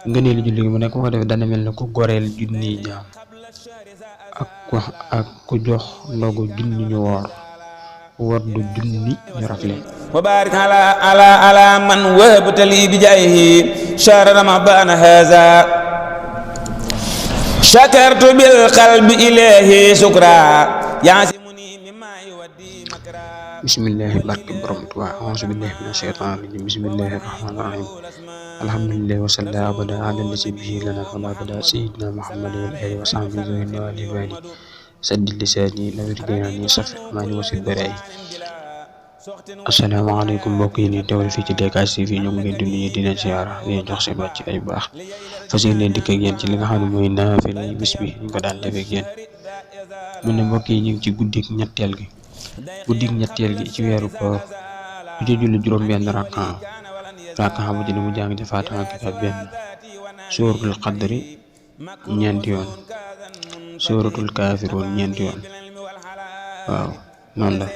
ngëneelu julli gi mu ne ku ko def dana mel ne ku goreel junniy jaam ak ku jox ndogu junni ñu woor du junni ñu rafle. wa barik ala man wahabta li bi jaahihi shahr ramadan haza shakartu bil qalbi ilahi shukra yasimuni mimma yuwaddi makra. bismillahi barke borom Tuubaa a'uuzu billahi mina shaytaani rajiim bismillahi rahmaani rahiim alhamdulillahi wa salla abada ala lasi bihi lana fala bada sayyidina muhammadin wa alihi wa sahbihi wa alihi saddi lisaani nawir jinaani safi amaani wasil baraay. asalaamaaleykum mbokk yi nii teewal fii ci DKS TV ñu ngi leen di nuyu di leen siyaara di leen jox seen wàcc ay baax fas yéene dikk ak yéen ci li nga xam ne mooy naafila yi bis bi ñu ko daan defee ak yéen mu ne mbokk yi ñu ngi ci guddik ñetteel gi ci weeru koor bu ci julli juróom-benn rakka bu ci ne mu jàng ci Faatiha ak benn suuratul qadri ñeenti yoon suuratul kaafiruun ñeenti yoon waaw noonu la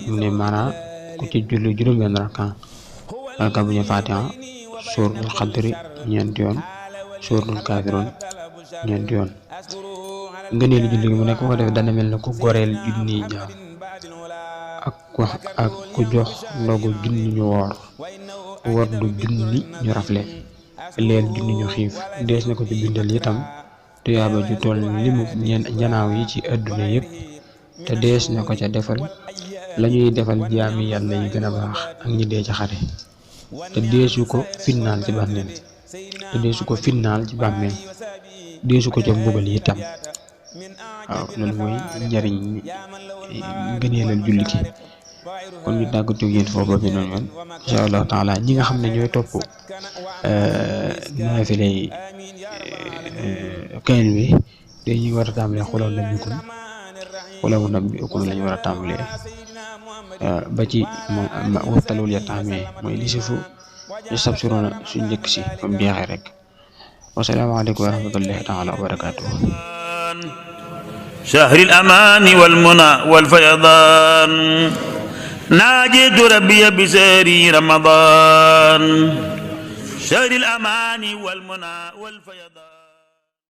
mu ne maanaam ku ci julli juróom-benn rakka bu ñu Faatiha suuratul qadri ñeenti yoon suuratul kaafiruun ñeenti yoon ngëneelu julli gi mu ne ku ko def dana mel ne ku goreel junniy jaam ak ku jox ndogu junni ñu woor du junni ñu rafle leel junni ñu xiif dees na ko ci bindal itam tuyaaba ju toll limu njanaaw yi ci àdduna yépp te dees na ko ca defal lañuy defal jaami yàlla yi gën a baax ak ñi dee ci xare te deesu ko finnaal ci bàmmeel deesu ko ca mbugal itam. waaw loolu mooy njariñ ngëneelal julli gi kon ñu tàggatu yéen foofu ba beneen yoon insha allahu taala ñi nga xam ne ñooy topp naafila yi kayn bi dañuy war a tàmbalee xulaw nabbi'ukum lañu war a tàmbalee ba ci wattalul yataamee mooy li si fu ñu sabsiroona su njëkk si ba mu jeexee rek wasalaamaaleykum wa rahmatullahi taala wa barakaatuh. شهر الأمان والمنى والفيضان ناجيت ربي بسهر رمضان شهر الأمان والمنى والفيضان.